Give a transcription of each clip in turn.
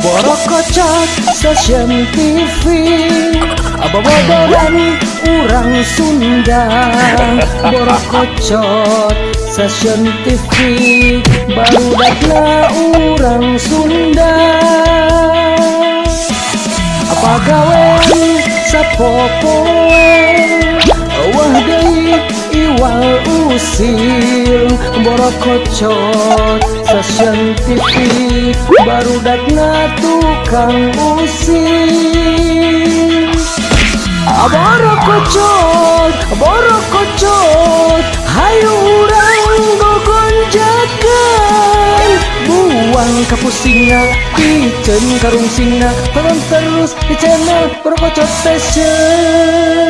Borokocot Station TV, Bobodoran urang Sunda. Borokocot Station TV, Barudakna urang Sunda. Pagawean sapopoe, wah deui iwal usil. Borokocot Station TV, barudakna tukang usil. Borokocot, borokocot, hayu urang gogonjakan. Buang kapusingna, piceun karungsingna, tonton terus di channel Borokocot Station.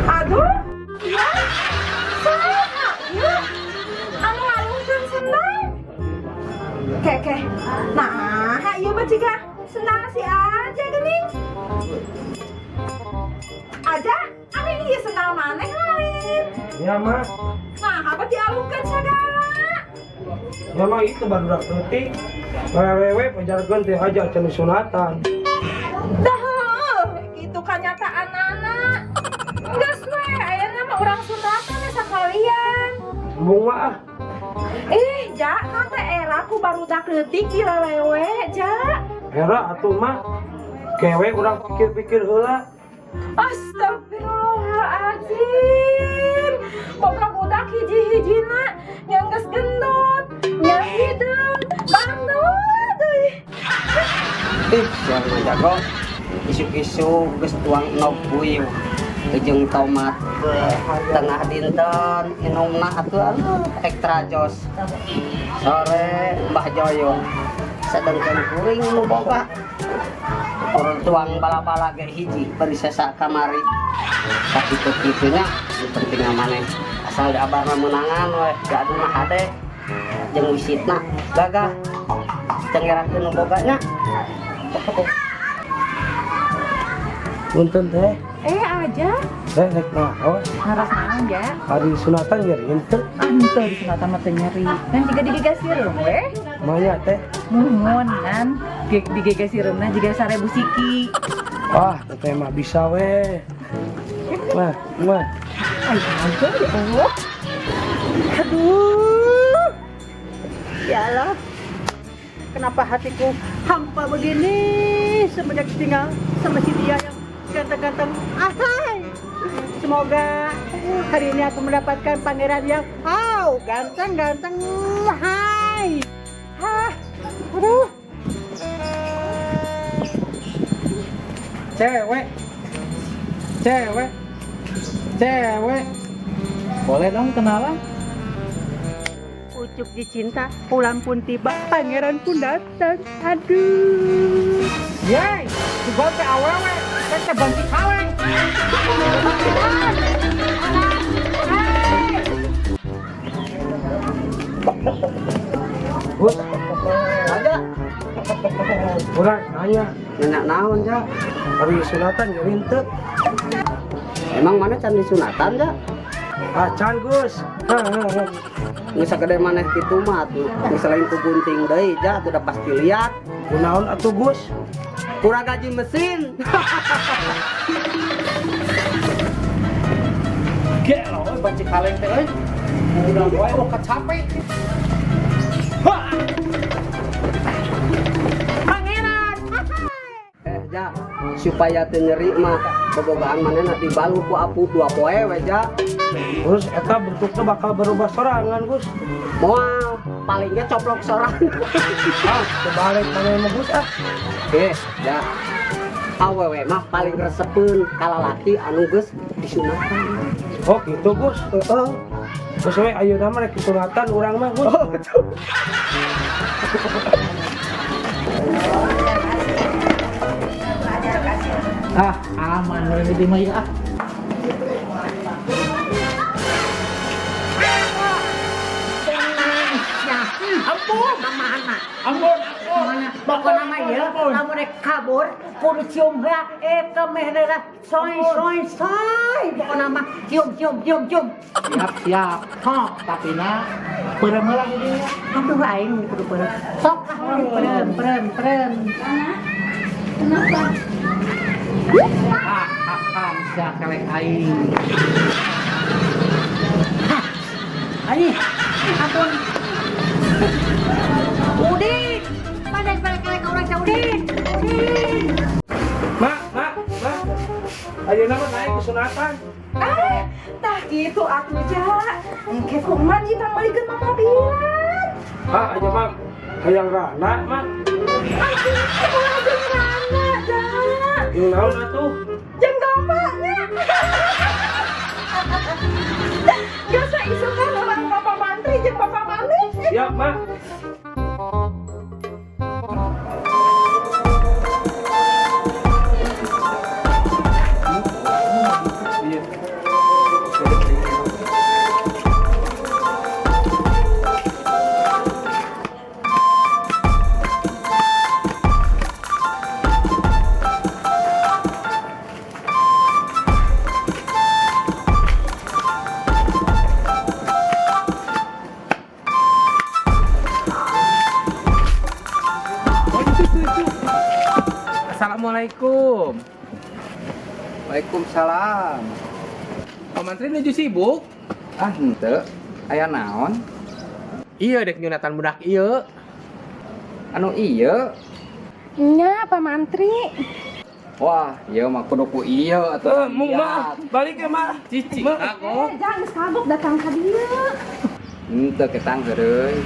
Aduh, ya, saha ya, anu ngalungkeun sendal? Keke, nah, ieu mah jiga sendal si Aja geuning. Aja, anu ieu sendal maneh lain? Ya mah. Nah, apa dialungkeun sagala? Ya mah itu baru leutik. Wewewe pajarkeun teh aja can sunatan. Dah heueuh, kitu kanyataanana. Geus we, ayeuna mah urang sunatan we sakalian. Embung mah ah. Eh, Ja, teh era ku barudak leutik dilelewe, Ja. Era atuh mah. Kewe urang pikir-pikir heula. Astagfirullahaladzim. Boga budak hiji-hijina yang geus gendut, nya hideung, bandot deui. Ih, siapa mah jago. Isuk-isuk geus tuang nog puyuh. Jeung tomat tengah dinten inumna atuh aduh ekstra jos. Sore Mbah Joyo. Sedengkeun kuring nu boga. Urang tuang bala-bala ge hiji bari sesa kamari. Sakitu-kitu nya, nu penting maneh asal diabarna meunangan we, diadu mah hade. Jeung wisitna gagah. Cengerakeun nu boga nya. Punten, Teh. Eh, Aja. Teh rek naon? Naros naon, Ja? Ari sunatan nyeri henteu? Ah, henteu, di sunatan mah teu nyeri. Kan jiga digigasireum we. Maya, Teh. Muhun kan digigasireumna jiga 1000 siki. Wah, teteh mah bisa we. Mah, mah. Ay, aja ya Allah. Aduh. Ya Allah. Kenapa hatiku hampa begini semenjak tinggal sama si dia yang ganteng-ganteng? Ahai. Semoga hari ini aku mendapatkan pangeran yang wow, ganteng-ganteng. Hai. Hah. Aduh. Cewek. Cewek. Cewek. Boleh dong kenalan? Ucup dicinta, pulang pun tiba, pangeran pun datang. Aduh. Yeay, coba teh awewe, teh teh banci kaleng. Gus, Aja. Urang nanya, Nanya naon, Ja? Ari sunatan nyeri henteu? Emang mana can disunatan, Ja? Acan, Gus. Hah. Geus sagede maneh kitu mah atuh. Geus lain ku gunting deui, Ja, atuh udah pasti liat. Kunaon atuh, Gus? Kurang gaji mesin. Gelo, euy, banci kaleng teh euy. Udah wae oh capek. Pangeran. Eh, Ja, supaya teu nyeri mah bobogaan manehna dibalu ku apu 2 poe we, Ja. Terus eta bentuknya bakal berubah sorangan, Gus. Moal, paling ge coplok sorangan. Ah, kebalik maneh mah, Gus, ah. Eh, Ja. Awewe mah paling resepeun ka lalaki anu geus disunatan. Oh, gitu, Gus. Heeh. Gus we ayeuna mah rek disunatan urang mah, Gus. Oh, betul. Ah, aman we di mah ah. Ampun, mama anak. Ampun. Mana pokona mah ieu lamun rek kabur kudu cium heula eta meh heula soy soy soy pokona mah cium cium cium cium. Siap siap. Hah. Tapi na peureum heula di dieu. Aduh aing kudu peureum. Sok ah peureum peureum peureum. Kenapa? Ah, akan sia kelek aing. Hah. Ani, ampun. Udin, mana balik kelek urang sia Udin. Udin. Mak, mak, mak. Ayeuna mah naik ke sunatan. Ah, tah gitu atuh Ja. Engke kumaha ieu pangmeulikeun momobilan. Ah, aja mak. Hayang rana, mak. Aduh, ulah jeung rana, Ja. Jeung naon atuh? Jeung dombanya. Gak usah isukan orang Papa Mantri jeung Papa Manis. Siap, mak. Iya. Oh, itu. Assalamualaikum. Waalaikumsalam. Pak Mantri nuju sibuk? Ah, henteu. Aya naon? Iya dek nyunatan budak ieu. Anu ieu. Nya, Pak Mantri. Wah, ieu mah kudu ku ieu atuh. Eh, mung mak, balik ya mak. Cici Mak. kagok. Eh, jangan kagok datang ka dieu. Henteu ketang heureuy.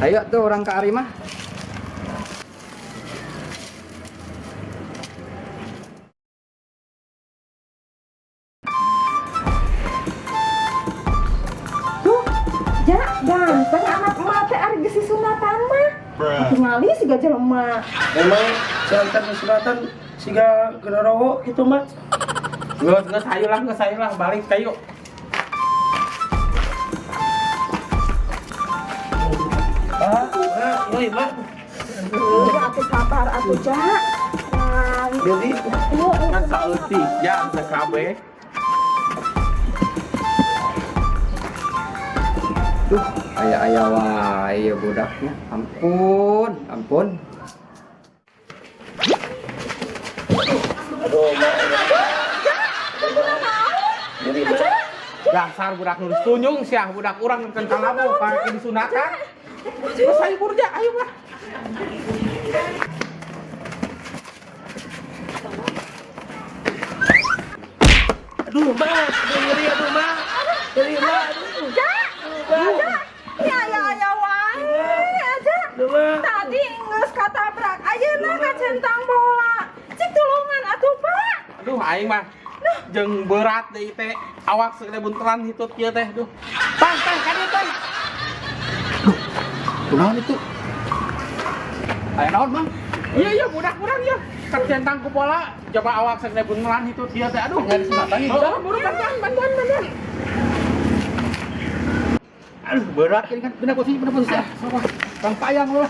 Ayo tuh orang ke Ari mah. Duh, Ja, ganteng anak emak teh ari geus disunatan mah. Tingali siga jelema. Emang siantan sunatan siga genderuwo gitu mak. Geus geus hayu lah, geus hayu lah balik kayu. Ah, ah, yoi mak. Aduh, atuh sabar atuh, Ja. Nah, Jadi Kan saeutik ja teu kabeh. Duh, aya-aya wae ieu budaknya. Ampun, ampun. Aduh, mak. Jadi mak. Dasar budak nu tunjung sia budak urang tentang kalabu pake disunatan. Geus hayu burja, ayo lah. Aduh, mak. Aduh, nyeri aduh, mak. Nyeri, mak. Aduh. Ja, Ja. Ya ya ya wae, aja. Aduh, mak. Tadi geus katabrak, ayeuna kacentang bola. Cik tulungan atuh, Pak. Aduh aing mah jeung berat deui teh awak segede buntelan hitut kieu teh duh. Tang tang ka dieu teh. Kunaon itu? Aya naon, Mang? Iya iya budak urang ya. Kacentang ku bola coba awak segede buntelan hitut kieu teh aduh. Nggak disunatan ieu. Oh, buru bantuan bantuan bantuan. Aduh, berat ini kan. Pindah posisi, pindah posisi. Ah, sama. Bang payang lu lah.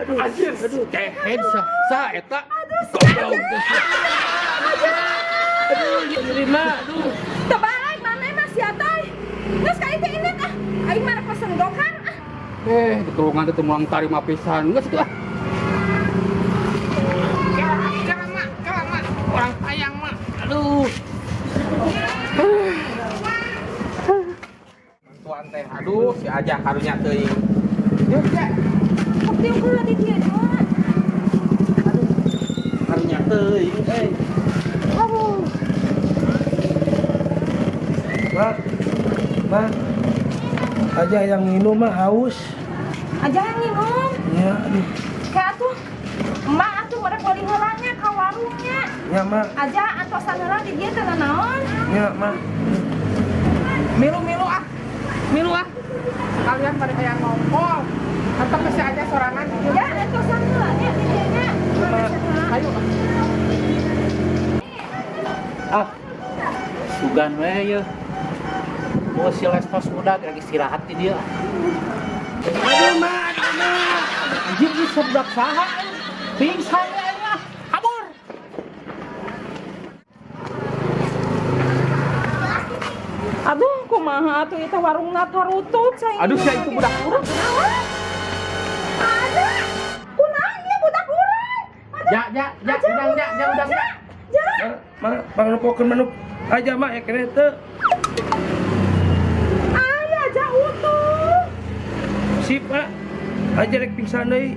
Aduh, anjir, aduh, kehed sa, sa eta. Goblok. Aduh, nyeri, mak. Aduh. Terbalik mana mah sia teh. Geus ka itu ini ah. Aing mah pesen gokar ah. Eh, ditulungan teh mulang tarima pisan. Geus atuh ah. Kalah, kalah, mak, kalah, mak. Orang tayang, mak. Aduh. Bantuan teh, aduh, si aja karunya teuing. Yuk, ya. Sok tiup heula di dieu, Ja. Karunya teuing, euy. Aduh. Mak. Mak. Aja yang minum mah haus. Aja yang minum. Ya, aduh. Kayak atuh Emak atuh merek meuli heula nya ka warungnya. Ya, mak. Aja antosan heula di dieu teh naon? Ya, mak. Milu milu ah. Milu ah. Sekalian pada kayak ngompol. Tetep masih aja sorangan. Ya antosan heula nya di dieu nya. Mak. Ayo. Ah, sugan we ye. Oh, si Lestos muda lagi istirahat di dia. Aduh, mak, aduh, mak. Anjir, ini sebudak saha. Pingsan ya, aing mah. Kabur. Aduh, kumaha atuh ieu teh warungna tarutut cai. Aduh, sia itu budak urang. Ada. Kunaon ieu budak urang? Ja, ja, ja, udang, ja, ja, udang, ja. Ja. Mak, bang nempokeun manuk aja mak ya kene teu. Aya aja utuh. Sip mak. Aja rek pingsan deui.